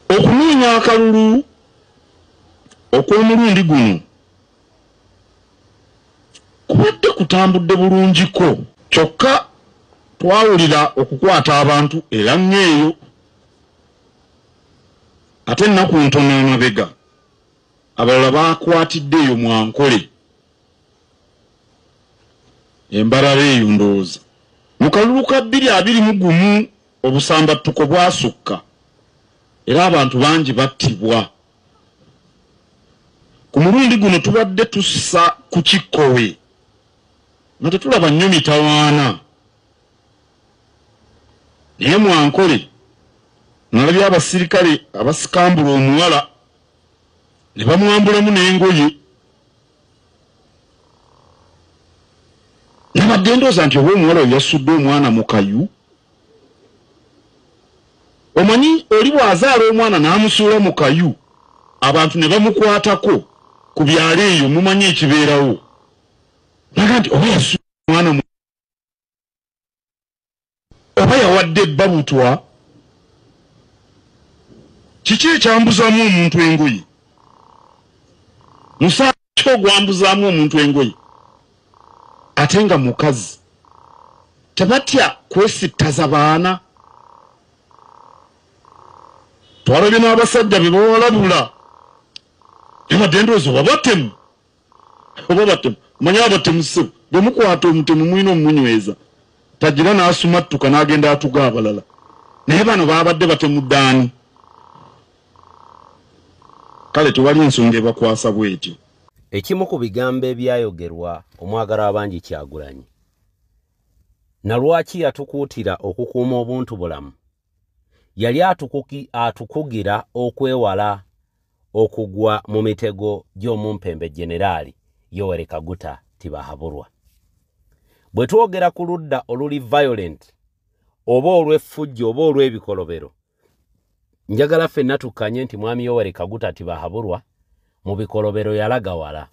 Okunoonya akalulu okw'omulundi guno kubadde kutambudde bulungiko, kyokka twawulira okukwata abantu era ng'eyo ate ennaku ntono emabega abalala bakwatidde eyo Mwankole Embarara eyo ndowooza. Mu kalulu ka 2021 obusambattuko bwasukka era abantu bangi battibwa. Ku mulundi guno tubadde tussa ku kikkowe nga tetulaba nnyo mitawaana, naye Mwankole nalabye abasirikale abasikambula omuwala ne bamwambulamu n'engoye. Nabadde ndowooza nti oba omuwala oyo yasudde omwana mu kayu. Omanyi oli bw'azaala omwana n'amusuula mu kayu, abantu ne bamukwatako ku byalo eyo, mumanyi ekibeerawo. Naga nti oba yasuula omwana mu oba yawadde bba butwa. Kiki ekyambuzaamu omuntu engoye? Musango ki ogwambuzaamu omuntu engoye ate nga mukazi? Tebatya kwesittaza baana. Twalabye n'abasajja be bawalabula, nabadde ndowooza oba batemu oba batemu. Manye abatemu ssebo, bwe mukwata omutemu mulina omumunyweza tagira n'asumattuka n'agenda atuga abalala. Naye bano babadde batemudde ani? Kale tewali nsonga ebakwasa bw'etyo. Ekimu ku bigambo ebyayogerwa omwagalwa w'abangi Kyagulanyi, na lwaki yatukuutira okukuuma obuntu bulamu, yali atukugira okwewala okugwa mu mitego gy'omumpembe Generaali Yoweri Kaguta Tibahaburwa. Bwe twogera ku ludda oluli violent oba olw'effujjo oba olw'ebikolobero, njagala ffenna tukkanye nti Mwami Yoweri Kaguta Tibahaburwa mu bikolobero yalaga wala.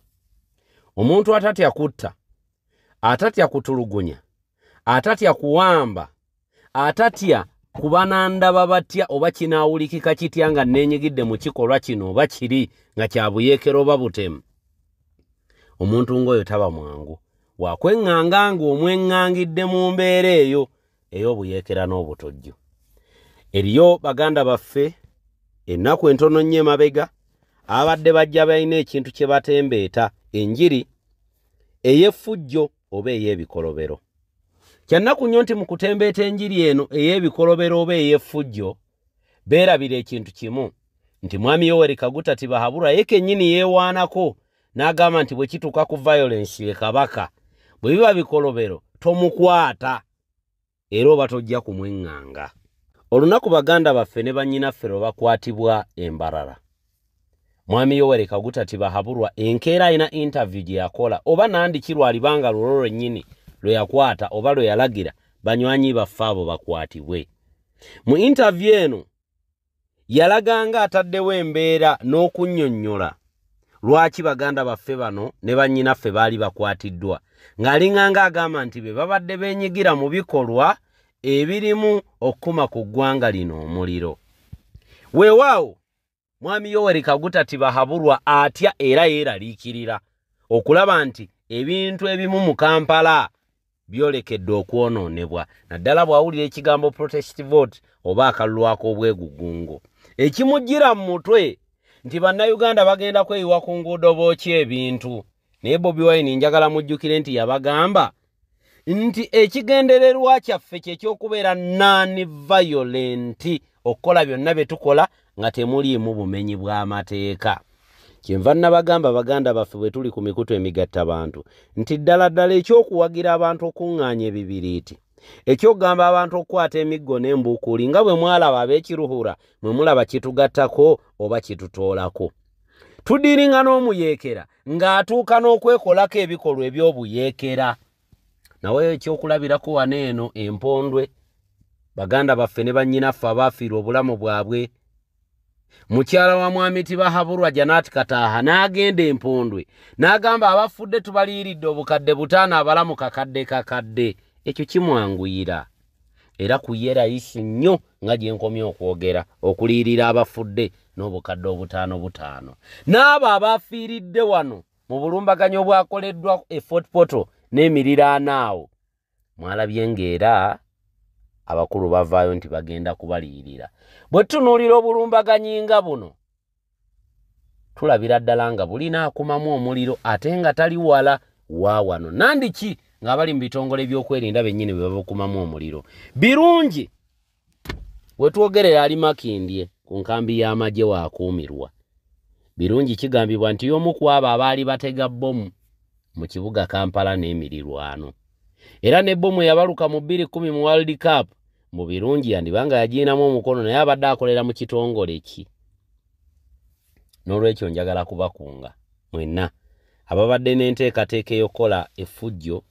Omuntu atatya kutta, atatya kutulugunya, atatya kuwamba, atatya kubanandaba batya oba kinaawulikika kitya nga neenyigidde mu kikolwa kino oba kiri nga kya buyeekera oba butemu, omuntu ng'oyo taba mwangu wakweŋŋanga ng'omweŋŋangidde mu mbeera eyo ey'obuyeekera n'obutujju. Eriyo baganda baffe ennaku entono nnyo emabega abadde bajja balina ekintu kye batembeeta, enjiri ey'effujjo oba ey'ebikolobero. Kyannaku nnyo nti mu kutembeeta enjiri eno ey'ebikolobero oba ey'effujjo beerabira ekintu kimu, nti Mwami Yoweri Kaguta Tibahaburwa ye kennyini yeewaanako n'agamba nti bwe kituuka ku violence ye kabaka, bwe biba bikolobero tomukwata era oba tojja kumweŋŋanga. Olunaku baganda baffe ne bannyinaffe lwe bakwatibwa Embarara, Mwami Yoweri Kaguta Tibahaburwa enkeera alina interview gye yakola oba nandiki lwalibanga lulwo lwennyini lwe yakwata oba lwe yalagira banywanyi baffe abo bakwatibwe. Mu interview eno yalaganga ataddewo embeera n'okunnyonnyola lwaki baganda baffe bano ne bannyinaffe baali bakwatiddwa, ng'alinganga agamba nti be babadde beenyigira mu bikolwa ebirimu okukuma ku ggwanga lino omuliro. Weewaawo Mwami Yoweri Kaguta Tibahaburwa atya era yeeraliikirira okulaba nti ebintu ebimu mu Kampala byolekedde okwonoonebwa, naddala bw'awulira ekigambo protest vote oba akalulu ak'obwegugungo. Ekimujjira mu mutwe nti bannayuganda bagenda kweyiwa ku nguudo bookya ebintu. Naye Bobi Wine njagala mujjukire nti yabagamba nti ekigendererwa kyaffe kye ky'okubeera non-violent, okukola byonna bye tukola nga temuliimu bumenyi bw'amateeka. Kyenva nabagamba baganda baffe bwe tuli ku mikutu emigattabantu nti ddala ddala ekyokuwagira abantu okuŋŋaanya ebibiriiti, ekyokugamba abantu okukwata emiggo n'embukuuli nga bwe mwalaba ab'ekiruhura, mwe mulaba kitugattako oba kitutoolako. Tudiringa n'omuyeekera ng'atuuka n'okwekolako ebikolwa eby'obuyeekera. Nawe ekyokulabirako wano eno Empondwe, baganda baffe ne bannyinaffe abaafiirwa obulamu bwabwe. Mukyala wa Mwami Tibahaburwa Janat Kataaha n'agenda Empondwe n'agamba abafudde tubaliyiridde obukadde 5, abalamu kakadde kakadde. Ekyo kimwanguyira. Era ku ye rayisi nnyo nga gye nkomye okwogera okuliyirira abafudde n'obukadde 5,500 n'abo abafiiridde wano mu bulumbaganyi obwakoleddwa e Fort Portal n'emiriraano awo. Mwalabye ng'era abakulu bavaayo nti bagenda kubaliyirira. Bwe tutunuulira obulumbaganyi nga buno tulabira ddala nga bulina akumamu omuliro ate nga tali wala wa wano. Nandiki ng'abali mu bitongole by'okwerinda bennyini bwe babukumamu omuliro. Birungi we twogerera ali Makindye ku nkambi y'amagye waakuumirwa. Birungi kigambibwa nti y'omu ku abo abaali batega bbomu mu kibuga Kampala n'emirirwano. Era ne bbomu eyabaluka mu 2010 mu World Cup mu Birungi yandibanga yagiinamu omukono, naye abadde akolera mu kitongole ki. N'olwekyo njagala kubakunga mwenna ababadde n'enteekateeka ey'okukola effujjo,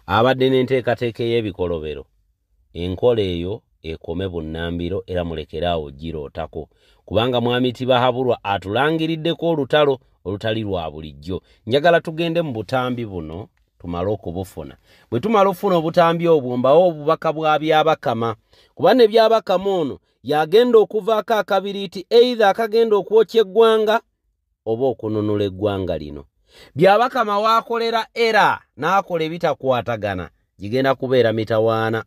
abadde n'enteekateeka ey'ebikolobero, enkola eyo ekome bunnambiro era mulekere awo girootako, kubanga Mwami Tibahaburwa atulangiriddeko olutalo olutali lwa bulijjo. Njagala tugende mu butambi buno tumale okubufuna. Bwe tumala okufuna obutambi obwo mbawo obubaka bwa Byabakama, kuba ne Byabakama ono yagenda okuvaako akabiriiti either akagenda okwokya eggwanga oba okununula eggwanga lino. Byabakama waakolera era n'akola ebitakwatagana gigenda kubeera mitawaana.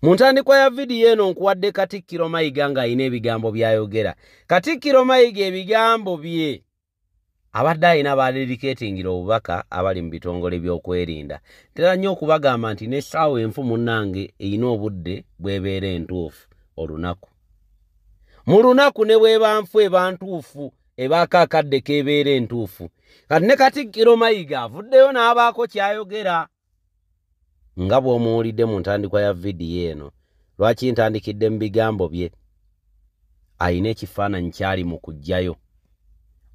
Mu ntandikwa ya vidiyo eno nkuwadde Katikkiro Mayiga ng'alina ebigambo by'ayogera. Katikkiro Mayiga ebigambo bye abadde alina baadediketingira obubaka abali mu bitongole by'okwerinda. Ntera nnyo okubagamba nti n'essaawa enfu munnange erina obudde bw'ebeera entuufu olunaku. Mu lunaku ne bw'eba nfu eba ntuufu, ebaako akadde k'ebeera entuufu. Kati ne Katikkiro Mayiga avuddeyo n'abaako ky'ayogera nga bw'omuwulidde mu ntandikwa ya vidiyo eno. Lwaki ntandikidde mu bigambo bye? Alina ekifaananyi ky'ali mu kuggyayo.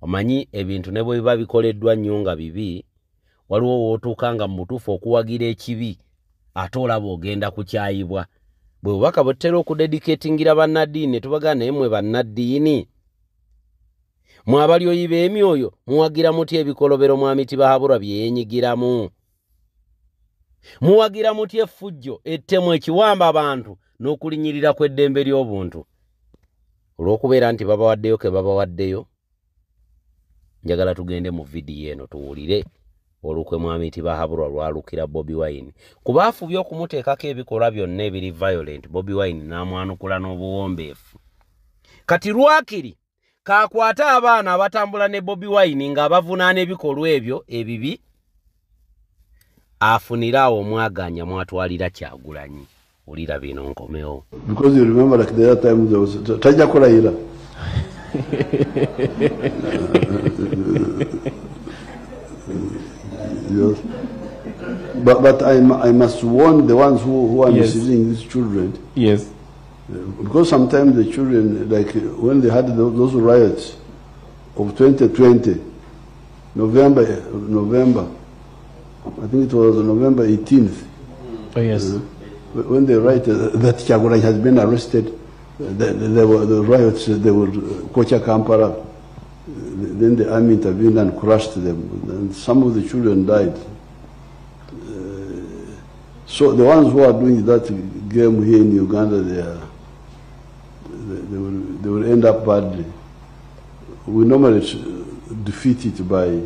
Omanyi ebintu ne bwe biba bikoleddwa nnyo nga bibi, waliwo w'otuuka nga mu butuufu okuwagira ekibi ate olaba ogenda kukyayibwa. Bwe bubaka bwe tutera okudediketingira bannaddiini ne tubagamba naye mmwe bannaddiini, mmwe abalyoyi b'emyoyo muwagira mutya ebikolobero Mwami Tibahaburwa bye yeenyigiramu? Muwagira mutya effujjo, ettemu, ekiwamba abantu n'okulinnyirira kw'eddembe ly'obuntu? Olw'okubeera nti babawaddeyo ke babawaddeyo, njagala tugende mu vidiyo eno tuwulire olukwe Mwami Tibahaburwa lwalukira Bobi Wine. Kuba afubye okumuteekako ebikolwa byonna ebiri violent, Bobi Wine n'amwanukula n'obuwombeefu. Kati lwakiri kakwate abaana abatambula ne Bobi Wine ng'abavunaana ebikolwa ebyo ebibi, afunire awo omwaganya mwatwalira Kyagulanyi. Wulira bino nkomewo. Because you remember like the other time there was tajja kulayira. Yes. But I must warn the ones who are Yes. misusing these children. Yes. Because sometimes the children, like when they had those riots of 2020, November, I think it was November 18th. Oh, yes. When they write that Kyagulanyi has been arrested, there were the riots, they were Kocha Kampala. Then the army intervened and crushed them. And some of the children died. So the ones who are doing that game here in Uganda, they will end up badly. We normally defeat it by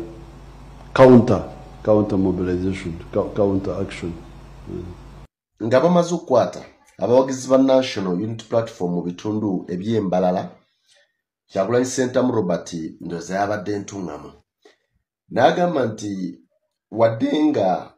counter mobilization, counter action. Nga bamaze okukwata abawagizi ba National Unity Platform mu bitundu eby'Embalala, Kyagulanyi Ssentamu Robert ndowooza yabadde entuŋŋamu n'agamba nti wadde nga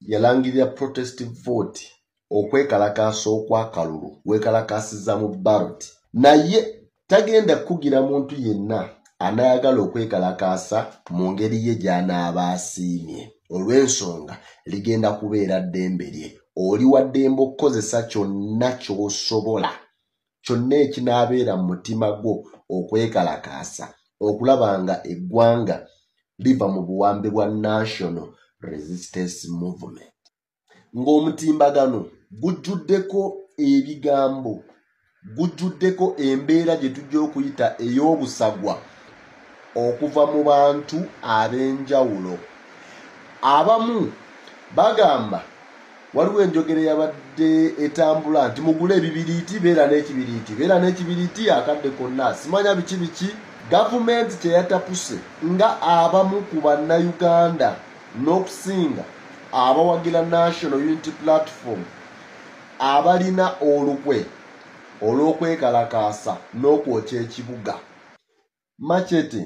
yalangirira protest vote okwekalakaasa okw'akalulu weekalakaasiza mu ballot, naye tagenda kukugira muntu yenna anaayagala okwekalakaasa mu ngeri ye gy'anaaba asiimye, olw'ensonga ligenda kubeera ddembe lye. Oli wa ddembe okukozesa kyonna ky'osobola, kyonna ekinaabeera mu mutima gwo okwekalakaasa okulaba nga eggwanga liva mu buwambe bwa National Resistance Movement. Ng'omutimbagano gujjuddeko ebigambo, gujjuddeko embeera gye tujja okuyita ey'obusagwa okuva mu bantu ab'enjawulo. Abamu bagamba Waliwo enjogera yabadde etambula nti mugule ebibiriiti, beera n'ekibiriiti, beera n'ekibiriiti akadde konna, simanya biki biki. Gavumenti teyatapuse nga abamu ku bannayuganda n'okusinga abawagira National Unity Platform abalina olukwe olw'okwekalakaasa n'okwokya ekibuga. Machete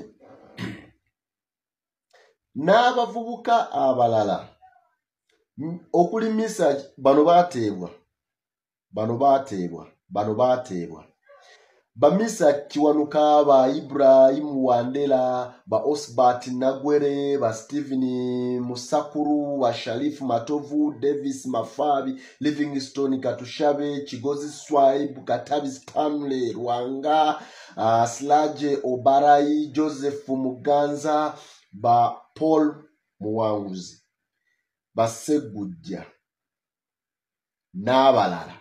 n'abavubuka abalala okuli Misa, bano baateebwa, bano baateebwa, bano baateebwa. Bamisa Kiwanuka, ba Ibrahim Wandela, ba Osbert Nagwere, ba Stephen Musakuru, ba Sharif Matovu, Davis Mafabi, Livingstone Katushabe, Kigozi Swaib, Katabi Stanley Rwanga, Slaje Obarai, Joseph Muganza, ba Paul Muwanguzi, ba Segujja n'abalala.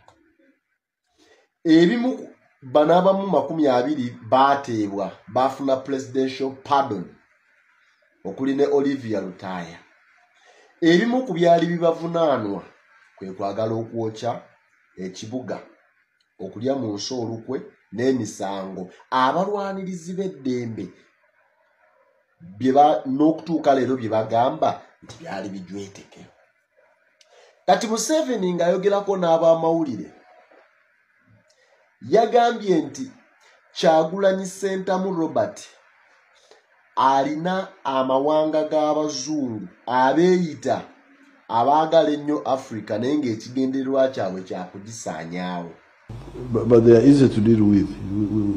Ebimu bano abamu 20 baateebwa, baafuna presidential pardon okuli ne Olivia Lutaaya. Ebimu ku byali bibavunaanwa kwe kwagala okwokya ekibuga, okulya mu nsi olukwe n'emisango. Abalwanirizi b'eddembe n'okutuuka leero bye bagamba nti byali bijweteke. Kati Museveni ng'ayogerako n'abamawulire yagambye nti Kyagulanyi Ssentamu Robert alina amawanga g'abazungu abeeyita abaagala ennyo Africa naye ng'ekigendererwa kyabwe kya kugisaanyaawo. But they are easy to deal with.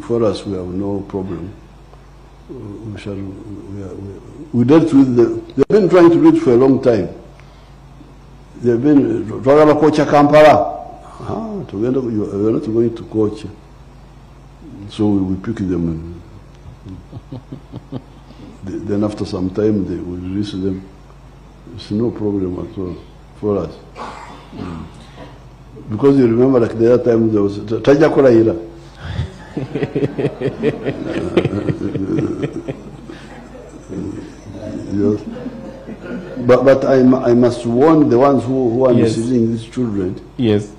For us, we have no problem. We dealt with them. They've been trying to do it for a long time. They've been twagala kwokya Kampala. Tugenda, you are not going to coach. So we pick them, and then after some time they will release them. It's no problem at all for us. Because you remember, like the other time there was Taja Koraira. Yes. But I must warn the ones who are misleading these children. Yes.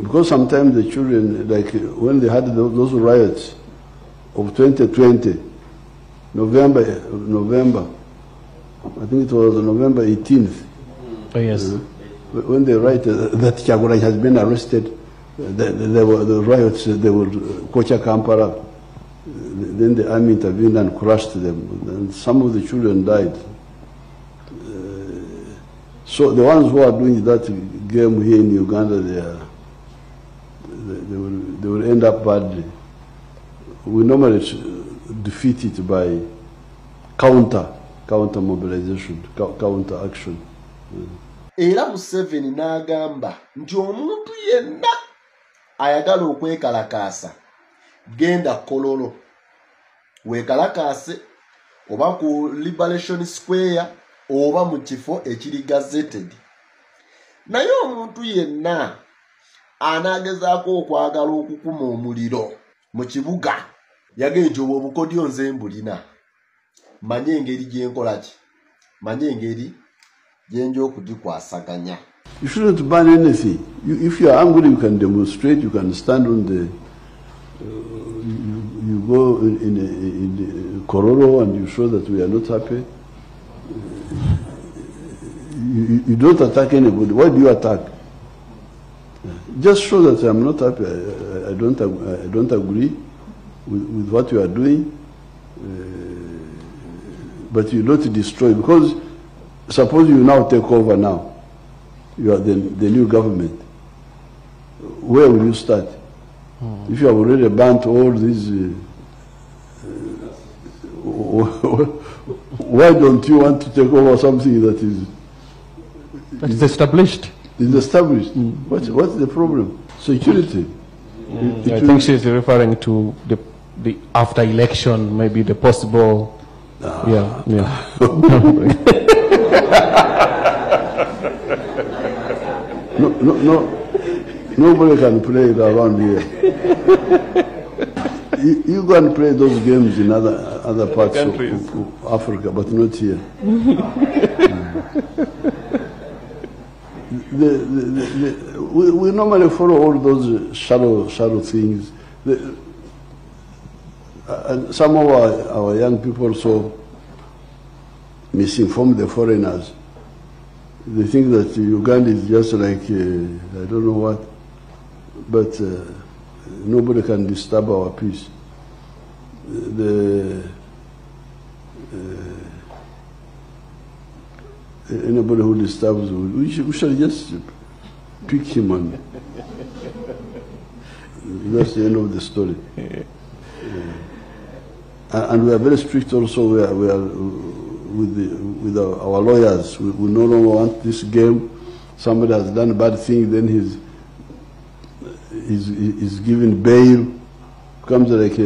Because sometimes the children, like when they had those riots of 2020, November, I think it was November 18th. Oh, yes. When they write that Kyagulanyi has been arrested, there were the riots, they would kwokya Kampala. Then the army intervened and crushed them. And some of the children died. So the ones who are doing that game here in Uganda, they will end up badly. We normally defeat it by counter mobilization, counter action. Era Museveni n'agamba nti omuntu yenna ayagala okwekalakaasa genda Kololo weekalakaase oba ku Liberation Square oba mu kifo ekiri gazetted. Naye omuntu yenna anaagezaako okwagala okukuma omuliro mu kibuga yagenda obwo obukodyo nze mbulina, manye engeri gyenkola ki, manye engeri gyenja okugikwasaganya. You shouldn't ban anything. If you are angry, you can demonstrate, you can stand on the you go in Kororo and you show that we are not happy. You don't attack anybody. Why do you attack? Just show that I'm not happy. I don't agree with what you are doing. But you don't destroy, because suppose you now take over now. You are the new government. Where will you start? If you have already banned all these, why don't you want to take over something that is established? Is established. What's the problem? Security. I think she's referring to the after election, maybe the possible. Yeah. No. Nobody can play it around here. You go and play those games in other parts of Africa, but not here. We normally follow all those shallow things. And some of our young people also misinform the foreigners. They think that Uganda is just like, I don't know what, but nobody can disturb our peace. Anybody who disturbs, we shall just pick him on. That's the end of the story. And we are very strict also. We are with our lawyers. We no longer want this game. Somebody has done a bad thing, then he's given bail. Becomes like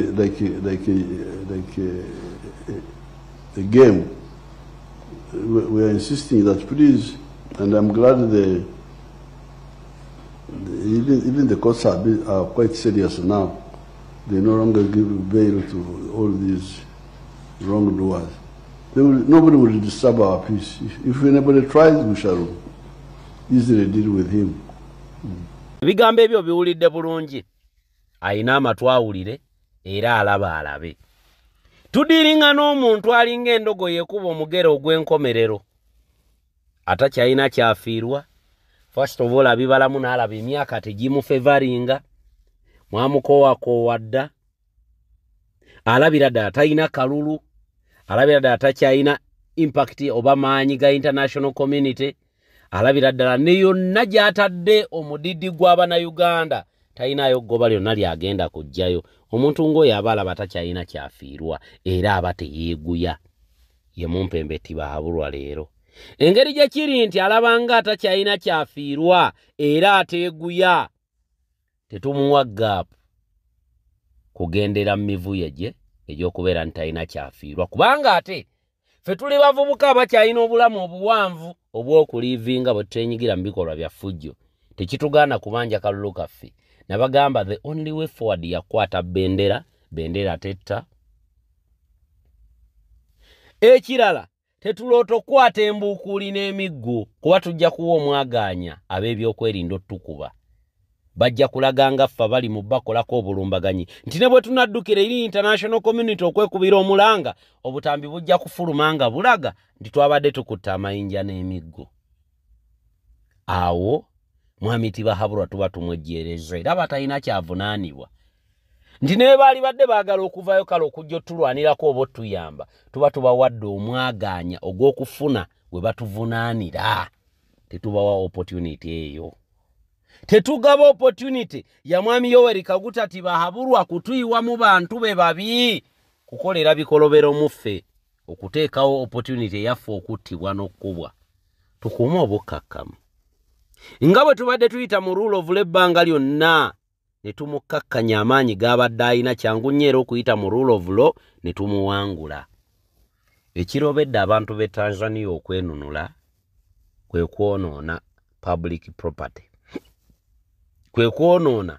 a game. We are insisting that please, and I'm glad even the courts are quite serious now. They no longer give bail to all these wrongdoers. Nobody will disturb our peace. If anybody tries, we shall easily deal with him. Ebigambo ebyo biwulidde bulungi. Ayina amatu awulire era alaba alabe. Tudiringa n'omuntu alinga endogoyi ekuba omugere ogw'enkomerero. Atakyalina kyafiirwa. First of all, abibalamu n'alaba emyaka tegimufevaringa. Mwamukowakoowa dda. Alabira ddala talina kalulu. Alabira ddala takyalina impact oba maanyi ga international community. Alabira ddala ne yonna gy'atadde omudidi gw'Abannayuganda talinayo ggoba lyonna ly'agenda kuggyayo. Omuntu ng'oyo aba alaba takyalina kyafiirwa era aba teyeeguya. Ye Mumpembe Tibahaburwa leero. Engeri gye kiri nti alaba nga takyalina kyafiirwa era ateeguya, tetumuwa gap kugendera mu mivuyo gye egy'okubeera nti talina kyafiirwa, kubanga ate ffe tuli bavubuka abakyalina obulamu obuwanvu obw'okuliivinga bwe tuteenyigira mu bikolwa bya ffujjo. Tekitugaana kubanja kalulu kaffe. Nabagamba the only way forward yakwata bendera, bendera tetta. Ekirala tetuloota okukwata embuukuuli n'emiggo, kuba tujja kuwa omwagaanya ab'ebyokwerinda otukuba. Bajja kulaga nga ffe abali mu bakolako obulumbaganyi nti ne bwe tunaddukira eri international community okwekubira omulanga, obutambi bujja kufuluma nga bulaga nti twabadde tukutta amayinja n'emiggo. Awo Mwami Tibahaburwa tuba tumwejjeereza era batalina kyavunaanibwa. Nti ne baali badde baagala okuvayo kale okujja otulwanirako oba otuyamba, tuba tubawadde omwagaanya ogw'okufuna we batuvunaanira. Tetubawa opportunity eyo. Tetugaba opportunity ya Mwami Yoweri Kaguta Tibahaburwa kutuyiwa mu bantu be babi kukolera bikolobero muffe, okuteekawo opportunity eyaffe okuttibwa n'okkubwa. Tukuume obukkakkamu. Nga bwe tubadde tuyita mu rule of law ebbanga lyonna ne tumukkakkanya amaanyi g'abadde alina, kyangu nnyo era okuyita mu rule of law ne tumuwangula. Ekirobedde abantu b'e Tanzania okwenunula kwe kwonoona public property, kwe kwonoona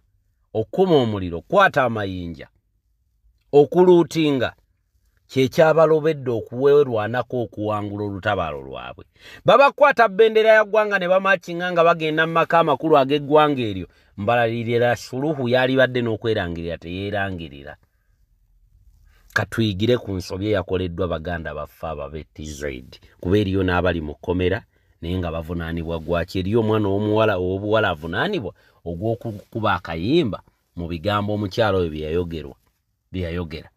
okukuma omuliro, okukwata amayinja, okuluutinga, kye kyabalobedde okuwerwanako okuwangula olutabaalo lwabwe. Babakwata bendera ya ggwanga ne bamakinga nga bagenda mu maka amakulu ag'eggwanga eryo. Mbalalirira Suluhu yalibadde n'okwerangirira teyeerangirira. Katuyigire ku nsobi eyakoleddwa baganda baffe ab'e TZ, kuba eriyo n'abali mu kkomera naye nga bavunaanibwa gwaki. Eriyo omwana ow'omuwala ow'obuwala avunaanibwa ogw'okukuba akayimba mu bigambo omukyala oyo bye yayogera.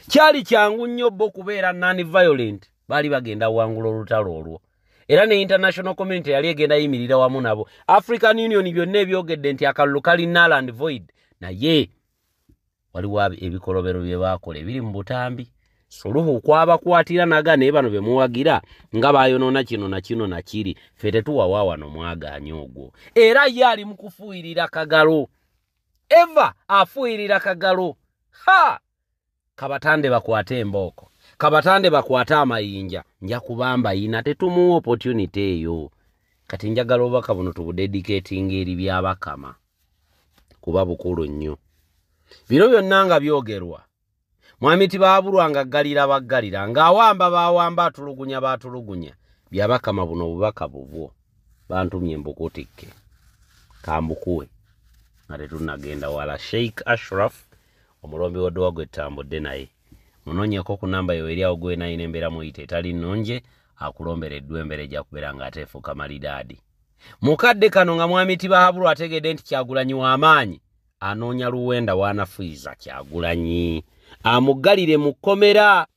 Kyali kyangu nnyo bo okubeera non-violent, baali bagenda wangula olutalo olwo. Era ne international community yali egenda yimirira wamu nabo. African Union byonna ebyogedde nti akalulu kali null and void, naye waliwo ebikolobero bye baakola ebiri mu butambi. Suluhu kwabakwatira naga naye bano be muwagira nga bayonoona kino na kino na kiri, ffe tetuwawa wano mwagaanya ogwo. Era ye ali mu kufuuyirira kagalo. Eva afuuyirira kagalo. Ha! Kabatande bakwate embooko, kabatande bakwate amayinja, nja kubamba yina tetumuwa opportunity eyo. Kati njagala obubaka buno tubudedicatinga eri Byabakama, kuba bukulu nnyo. Bino byonna nga byogerwa, Mwami Tibahaburwa nga aggalira baggalira, ng'awamba baawamba, atulugunya baatulugunya. Byabakama buno obubaka bubwo bantumye mbukutikke kambukuwe nga tetunnagenda wala. Sheikh Ashraf omulombi w'oddowa gwe ttambudde naye munoonyeko ku namba yo eri awo gwe nayina embeera muyite etali nnungi akulombereddwa embeera ejja kubeera ng'ateefuuka malidaadi. Mukadde kano nga mwami Tibahaburwa ategedde nti Kyagulanyi w'amaanyi anoonya luwenda w'anafuyiza Kyagulanyi amuggalire mu kkomera.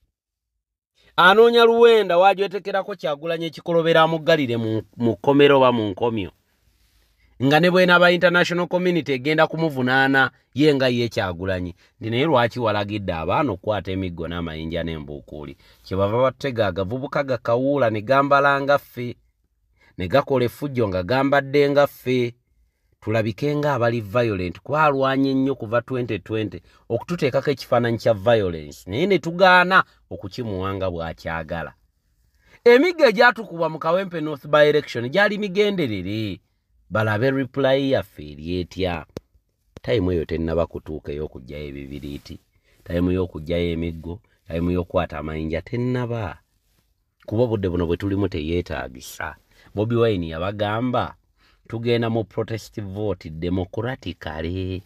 Anoonya luwenda w'ajwetekerako Kyagulanyi ekikolobera amuggalire mu kkomera oba mu nkomyo nga ne bw'enaaba international community egenda kumuvunaana ye nga ye Kyagulanyi. Ndi naye lwaki walagidde abaana okukwata emiggo n'amayinja n'embuukuuli? Kyebava batutega agavubuka gakawuula ne gambala nga ffe ne gakola effujjo nga gambadde nga ffe tulabike nga abali violent. Kwalwanye nnyo kuva 2020 okututeekako ekifaananyi kya violence naye ne tugaana okukimuwanga bw'akyagala. Emiggo egyatukubwa mu Kawempe North by election gyali migenderere balabe reply yaffe eri etya. Tayimu eyo tennaba kutuuka ey'okuggyayo ebibiriiti, tayimu y'okuggyayo emiggo, tayimu y'okukwata amayinja tennaba, kuba obudde buno bwe tulimu teyeetaagisa. Bobi Wine yabagamba tugenda mu protest vote democratically.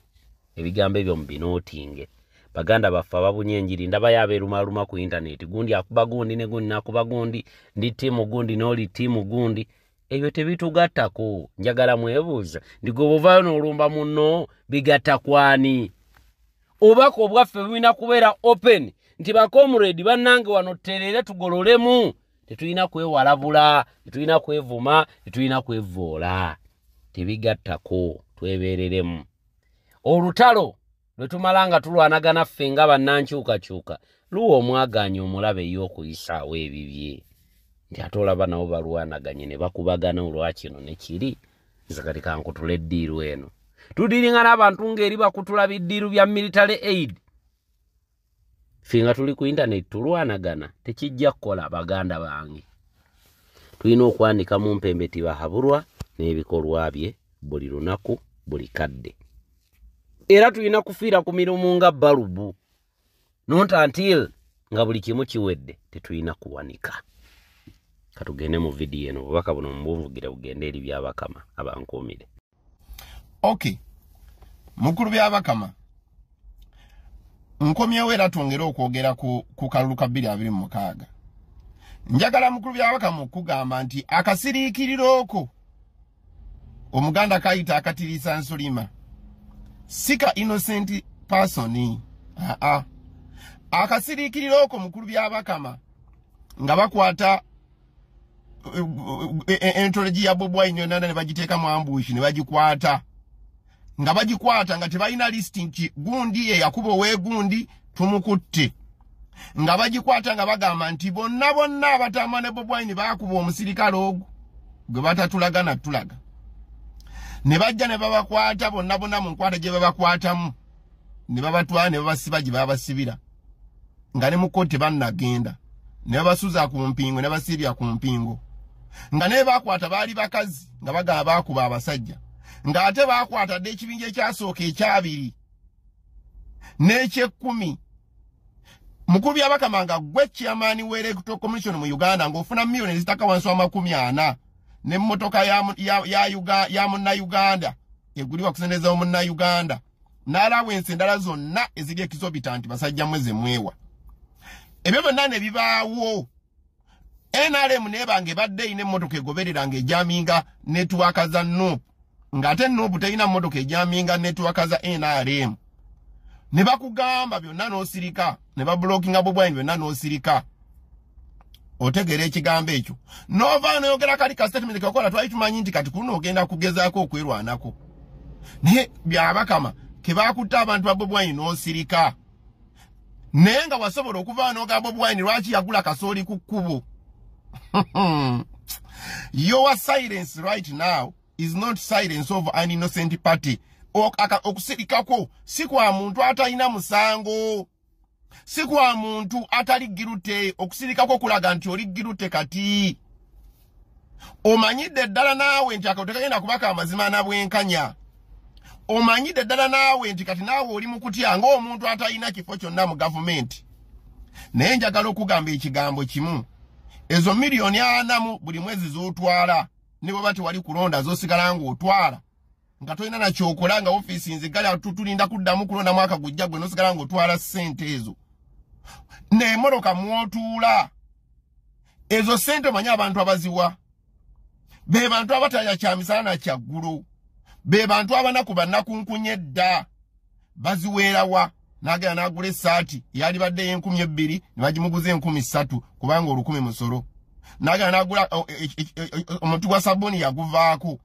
Ebigambo ebyo mubinootinge. Baganda baffe ababunye enjiri ndabayo abeerumaluma ku internet, gundi akuba gundi ne gundi n'akuba gundi, ndi ttiimu gundi n'oli ttiimu gundi. Ebyo tebitugattako. Njagala mwebuuza ndi gwe bw'ovaayo n'olumba munno bigatta kwani? Obubaka obwaffe bulina kubeera open nti bakomredi bannange wano tutereere tugololemu. Tetulina kwewalabula, tetulina kwevuma, tetulina kwevvoola. Tebigattako, twebeereremu. Olutalo lwe tumala nga tulwanagana ffe nga bannankyukakyuka luwa omwagaanya omulabe ey'okuyisaawo ebibye. Nti ate olaba nabo balwanaganye ne bakubagana olwa kino ne kiri. Nze kati kankutula eddiiru eno. Tudiringa n'abantu ng'eri bakutula biddiiru bya military aid. Ffe nga tuli ku internet tulwanagana tekijja kukola baganda bange. Tulina okwanika mu mpembe Tibahaburwa n'ebikolwa bye buli lunaku buli kadde. Era tulina kufiira ku mirimu nga balubu. Not until nga buli kimu kiwedde tetulina kuwanika. Katugende mu vidiyo eno obubaka buno mubuvugire bugende eri Byabakama abankuumire. Okay. Mukulu Byabakama nkomyewo era twongere okwogera ku kalulu ka 2026. Njagala mukulu Byabakama okugamba nti akasiriikiriro okwo Omuganda kayita akatiriisa nsulima sika innocent person. Akasiriikiriro okwo mukulu Byabakama nga bakwata entourage ya Bobi Wine yonna ne bagiteeka mu ambush ne bagikwata nga bagikwata nga tebalina list nti gundi ye yakuba oweegundi tumukutte, nga bagikwata nga bagamba nti bonna bonna abatambula ne Bobi Wine baakuba omusirikale ogwo gwe batatulaga na tulaga, ne bajja ne babakwata bonna bonna mu nkwata gye babakwatamu ne babatwala ne babasiba gye babasibira nga ne mu kkooti bannagenda ne babasuza ku mpingo ne basibya ku mpingo, nga ne bakwata baali bakazi nga bagamba baakuba abasajja, ng'ate baakwata dde ekibinja ekyasooka ekyabiri n'ekyekumi. Mukulu Byabakama nga gwe chairman w'Electoral Commission mu Uganda ng'ofuna miliyoni ezitaka wansi wa 40 n'emmotoka ya munnayuganda egulibwa kusendeeza omunnayuganda n'alawensi endala zonna eziri exorbitant basajja mmwe ze mwewa. Ebyo byonna ne bibaawo. NRM n'ebanga ebadde erina emmotoka egoberera ng'ejaminga network za NUP, ng'ate NUP terina mmotoka ejaminga network za NRM. Ne bakugamba byonna n'osirika, ne bablockinga Bobi Wine byonna n'osirika. Otegeera ekigambo ekyo n'ova n'oyogera kali ka statement kakola twali tumanyi nti kati kuno ogenda kugezaako okwerwanako, naye Byabakama ke baakutta abantu ba Bobi Wine n'osirika. Naye nga wasobola okuva n'ogamba Bobi Wine lwaki yagula kasooli ku kkubo. Your silence right now is not silence of an innocent party. Okusirikako si kwa muntu atalina musango, si kwa muntu atali guilty. Okusirikako kulaga nti oli guilty kati. Omanyidde ddala naawe nti akalo tekagenda kubaka amazima na bwenkanya. Omanyidde ddala naawe nti kati naawe oli mu kutya ng'omuntu atalina kifo kyonna mu gavumenti. Naye njagala okugamba ekigambo kimu. Ezo 40 million buli mwezi z'otwala, ne bw'oba tewali kulonda z'osigala ng'otwala, nga tolina nakyokola, nga ofiisi nzigale, tulinda kuddamu kulonda mwaka gujja, gwe n'osigala ng'otwala ssente ezo n'emmotoka mw'otuula. Ezo ssente omanyi abantu abaziwa? Be bantu abatalya kyamisana na kyaggulo, be bantu abanaku, bannakunkunye edda. Baziweerawa? N'agenda n'agula essaati eyalibadde 2000 ne bagimuguza 3000, kubanga 1000 musolo. N'agenda n'agula omuti gwa sabbuuni, yaguvaako,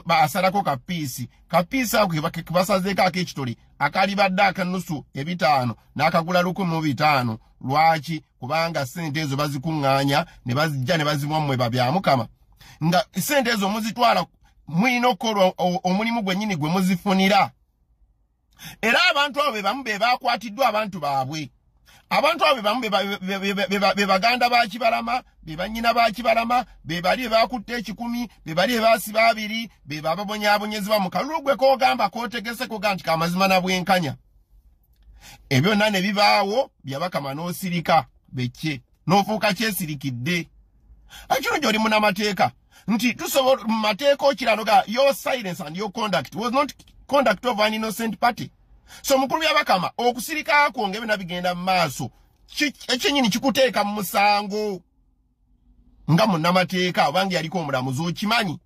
asalako kapiisi, kapiisi ako kebasazeeko ak'ekitole akalibadde akanusu 500, n'akagula 1500. Lwaki? Kubanga ssente ezo bazikuŋŋaanya ne bazijja ne baziwa mmwe babyamukama, nga ssente ezo muzitwala mulina okukola omulimu gwennyini gwe muzifunira. Era abantu abo be bamu be bakwatiddwa abantu baabwe. Abantu abo be bamu be baganda ba Kibalama, be bannyina ba Kibalama, be bali be bakutte 100, be bali be basiba 20, be bababonyaabonyezebwa mu kalulu gwe koogamba kootegese koga nti kamazima na bwenkanya. Ebyo byonna ne bibaawo, Byabakama, n'osirika bekye, n'ofuuka kyesirikidde. Akino gy'oli munnamateeka nti tusobola mu mateeka okiranoga, your silence and your conduct was not conduct of an innocent party. So mukulu Byabakama, okusirika kwo nga byonna bigenda mu maaso, ekyennyini kikuteeka mu musango nga munnamateeka obanga yaliko omulamuzi. Okimanyi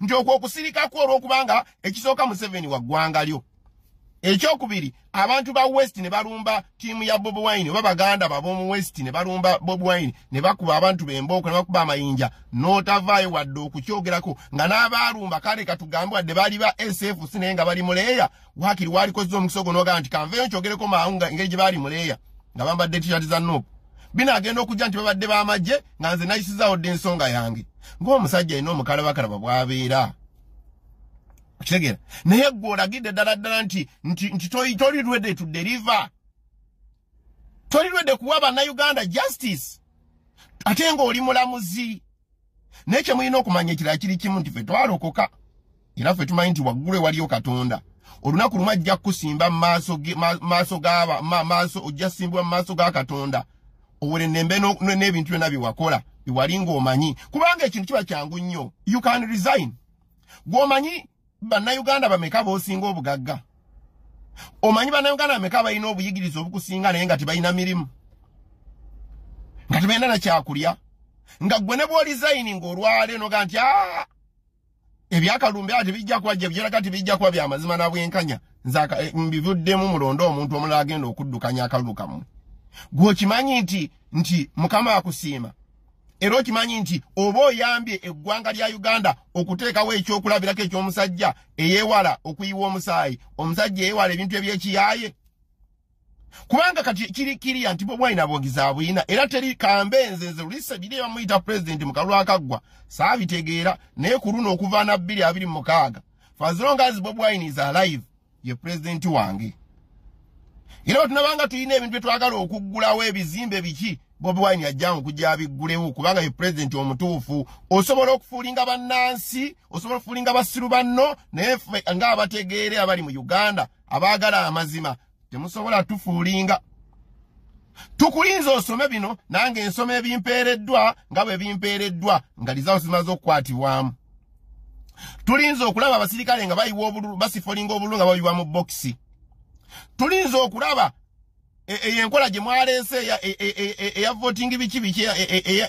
nti okwo okusirikako olw'okubanga ekisooka Museveni wa ggwanga lyo, ekyokubiri abantu ba West ne balumba ttiimu ya Bobi Wine, oba baganda bab'omu West ne balumba Bobi Wine ne bakuba abantu b'embooko ne bakuba amayinja, n'otavaayo wadde okukyogerako, nga n'abaalumba, kale katugambe wadde baali ba SFC, naye nga bali muleeya, waakiri waalikoze omukisa ogwo n'ogamba nti kanveeyo nkyogereko mangu, nga engeri gye baali muleeya nga bambadde T-shirt za NUP. Binaagenda okujja nti babadde b'amagye, nga nze nayisizaawo dde ensonga yange ng'omusajja alina omukalabakalaba bw'abeera. Okitegeera? Naye gwe olagidde ddala ddala nti toli ready to deliver, toli ready kuwa bannayuganda justice, ate ng'oli mulamuzi. Naye kye mulina okumanya ekirala kiri kimu, nti ffe twalokoka, era ffe tumanyi nti waggulu ewaliyo Katonda. Olunaku lumu ajja kukusimba mu maaso g'aba maaso, ojja simbibwa mu maaso ga Katonda, owerennembe n'ebintu byonna bye wakola biwali ng'omanyi. Kubanga ekintu kiba kyangu nnyo, you can resign. Gw'omanyi bannayuganda bameka b'osinga obugagga? Omanyi bannayuganda bameka balina obuyigiriza obukusinga, naye nga tebalina mirimu, nga tebalina nakyakulya, nga gwe ne bw'oresign ng'olwala enoga nti aa ebyakalumbe ate bijja kuba gyeraga tibijja kuba byamazima na bwenkanya, nze mbivuddemu, mulonde omuntu omulala agenda okuddukanya akalulu kammwe. Gwe okimanyi nti Mukama akusiima, era okimanyi nti oba oyambye eggwanga lya Uganda okuteekawo ekyokulabirako eky'omusajja eyeewala okuyiwa omusaayi, omusajja eyeewala ebintu ebyekiyaaye. Kubanga kati kiri kiriya nti Bobi Wine abwogizi abuyina, era teri kambe. Nze lulisa biri bamuyita pulezidenti mu kalulu akaggwa saabitegeera, naye ku luno okuva na 2026, for as long as Bobi Wine is alive, ye pulezidenti wange. Era bwe tunabanga tulina ebintu bye twagala okuggulawo, ebizimbe biki, Bobi Wine ajja okujja abiggulewo, kubanga ye pulezidenti omutuufu. Osobola okufoolinga bannansi, osobola okufoolinga basiru banno, naye ffe ng'abategeere abali mu Uganda abaagala amazima, temusobola tufoolinga. Tukulinza osome bino, nange nsoma ebimpeereddwa nga bwe bimpeereddwa, nga results zimaze okukwatibwamu. Tulinza okulaba abasirikale nga bayiwa obululu, bashufflinga obululu nga bayiwa mu bokisi. Tulinza okulaba eyo enkola gye mwaleese eya voting biki biki,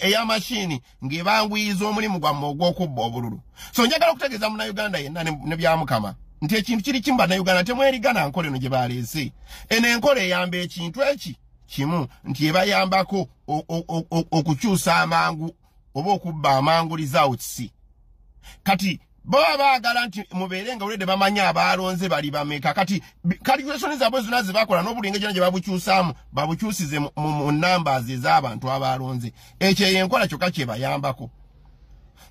eya mashini, ng'ebanguyiza omulimu gwammwe ogw'okubba obululu. So njagala okutegeeza munnayuganda yenna ne Byamukama nti ekintu kiri kimu: bannayuganda, temwerigana nkola eno gye baleese. Eno enkola eyamba ekintu eki kimu, nti ebayambako okukyusa amangu oba okubba amangu results. Kati baba baagala nti mubeere nga olwedde bamanyi abaalonze bali bameka. Kati calculation zaabwe zonna ze bakola n'obulinga gyona gye babukyusaamu, babukyusize mu numbers ez'abantu abaalonze. Ekyo eyo enkola kyokka kyebayambako.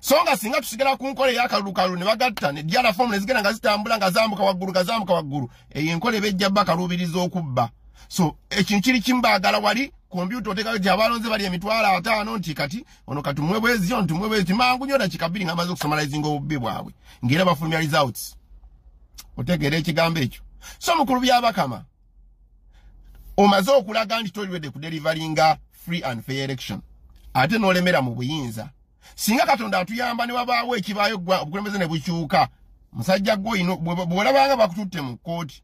So nga singa tusigala ku nkola ey'akalulukalulu ne bagatta ne dyala fomu ne zigenda nga zitambula nga zambuka waggulu, nga zambuka waggulu, eyo enkola eba ejja bakaluubiriza okubba. So ekintu kiri kimu, baagala wali kompyuta oteekako nti abalonze bali 500,000, nti kati ono katumwe bwezi, ono tumwe bwezi, mangu nnyo dakika 2 nga amaze okusummarizinga obubbi bwabwe, ng'era bafulumya results. Otegeera ekigambo ekyo? So mukulu Byabakama, omaze okulaga nti toli ready kudeliveringa free and fair election. Ate n'olemera mu buyinza. Singa Katonda atuyamba ne wabaawo ekibaayo, obukulembeze ne bukyuka, musajja gwe bw'olabanga bakututte mu kkooti,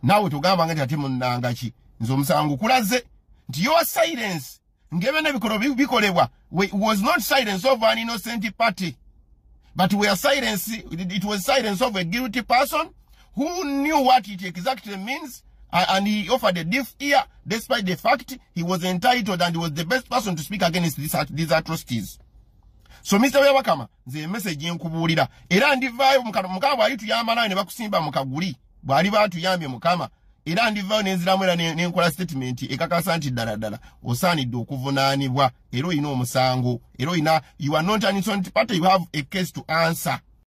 naawe togambanga nti ate munnanga ki, nze omusango kulaze nti your silence ng'ebyo n'ebikolwa bikolebwa was not silence of an innocent party, but were silence, it was silence of a guilty person who knew what it exactly means, and he offered a deaf ear despite the fact he was entitled and he was the best person to speak against these atrocities. So Mr. Byabakama, nze message nkubuulira, era ndivaayo Mukama bw'ali tuyamba nawe ne bakusimba mu kaguli, bw'ali baatuyambye Mukama, era ndivaayo nenziramu era nenkola statement ekakasa nti ddala ddala osaanidde okuvunaanibwa, era olina omusango, era olina, you are not an innocent party, you have a case to answer.